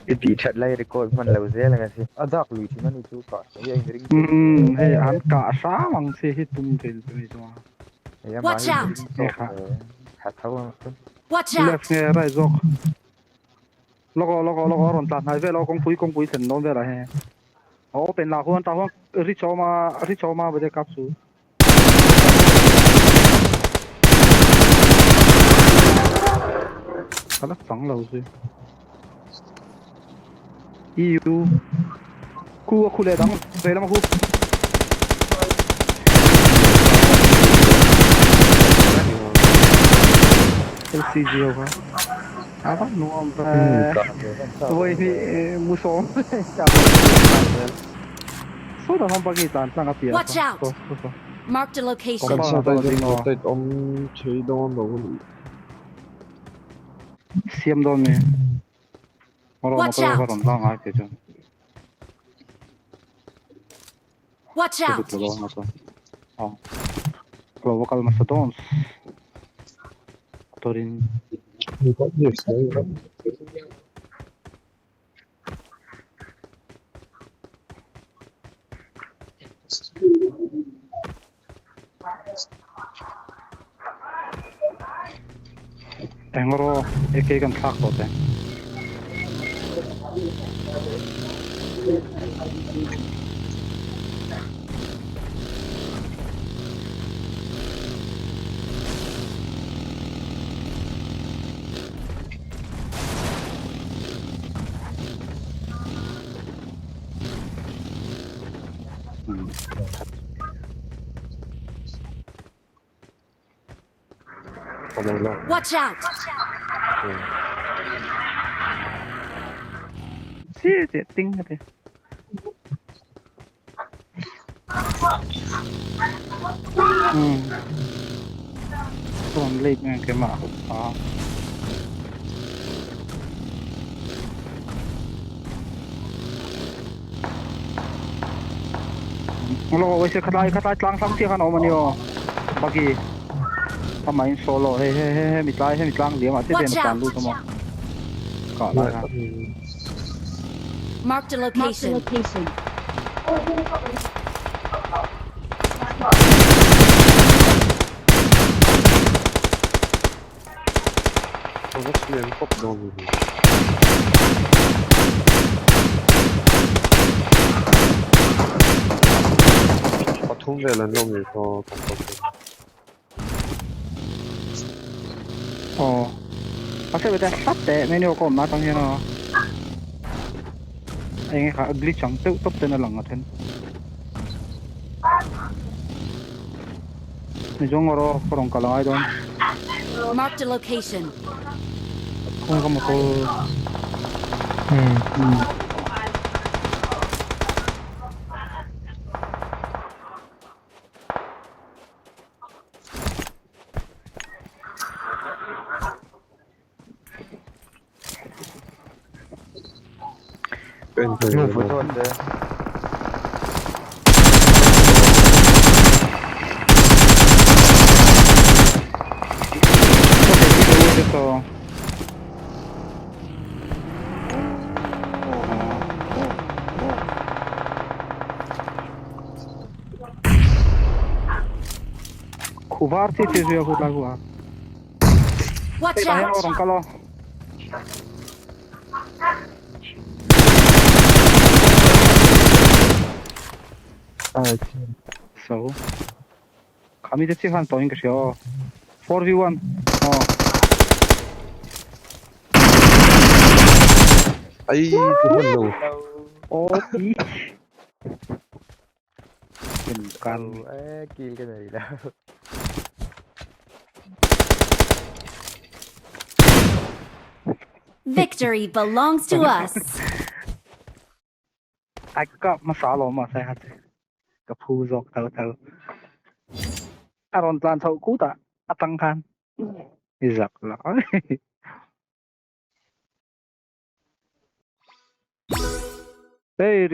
I tih that lai record hman lo zel ang asin. A dak lui thin a ni chu kah hi a inring tawk Umm hei an kah hram ang che hi tum ve chu ni chuan. Hei amah Watch hi out! inring tawk tha tho ang chu. Watch out! Left nge right zawk. Lawk aw lawk aw lawk aw a rawn tlan hnai vel aw kawngpui kawngpui thlen dawn velah he. A open lah huan tah huan ri chawm a ri chawm a bade kap chu. Ka la chang lo zui. EU khu a khu leh dang ve lama khu. LCG ho kha. A va nuam ve. Vawi hnih mu sawm. Sawtah hian buggy tlan tlang a piah Watch out! saw saw saw. Marked a location. Kan Compound sa ah ta chuan a hian ding aw. rotate awm thei dawn lo a ni. Siam dawn mi. Rawh Watch motor ka out! rawn la ngai thei chuan. Watch Ka out! zut lo dawn a chuan. Aw. Ka lo va kal hmasa dawn. Motor in. Eng rawh AK kan thlak tawh teh. Watch out! Chi che ting ka ti. Hmm. Chuan late nge keimah a. Lo oi se khatlai khatlai tlang tlang chiah khan a awm a ni aw. Buggy amah in solo hei hei hei hemi tlai hemi tlang liam ah chiah hian a tlan lut a maw. Kah lai khan. Marked a location. Ka va siam kawp dawn a ni. Pathum vel an lo ngei kha kan kal dawn. Aw. A se bete hlat teh mai ni aw ka awmna atang hian aw. Eng nge kha glitch ang deuh tawp ten a lang a then. Ni zawng erawh ka rawn kal angai dawn. Marked a location. Khawnge ka motor. Hmm. Hmm. Move dawn te. Khu var chi chi zui a hut lai hu a. Watch Hei tah hian out! aw rawn kal aw. So. Khami te chiah khan tawhin ka hria aw. 4v1. Aw. Ai ka hman lo. Aw ti. Kan. Eh, kill ka nei lo. Victory belongs to us. Ai ka kap hmasa alawm a sai hat ka phu zawk tho tho. A rawn tlan chhoh kut ah atang khan i zak lo. Hei